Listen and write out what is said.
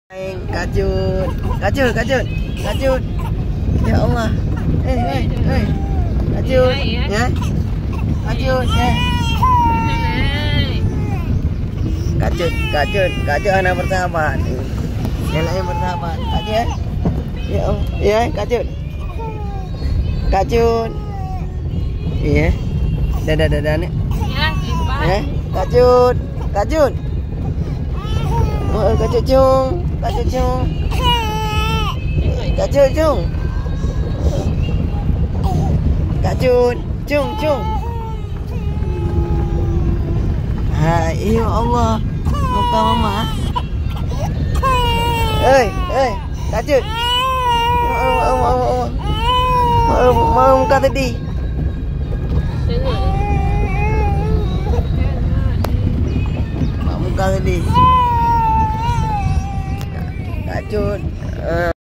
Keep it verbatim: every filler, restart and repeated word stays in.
Kajut, kajut, kajut, kajut. Ya Allah. Eh, eh, eh. Kajut, ya. Kajut, ya. Kajut, kajut, kajut hana bersahabat. Yang lain bersahabat. Kajut, ya. Ya Allah. Ya, kajut. Kajut. Iya. Dadah, dadah ni. Ya, hebat. Eh, kajut. Kajut. Oh, kajut cung. Kajut cung. Kajut cung. Kajut cung, cung. Hai, ya Allah. Muka mama. Hei, hei, kajut. Mau, mau muka sedih. Mau muka sedih. Kajut.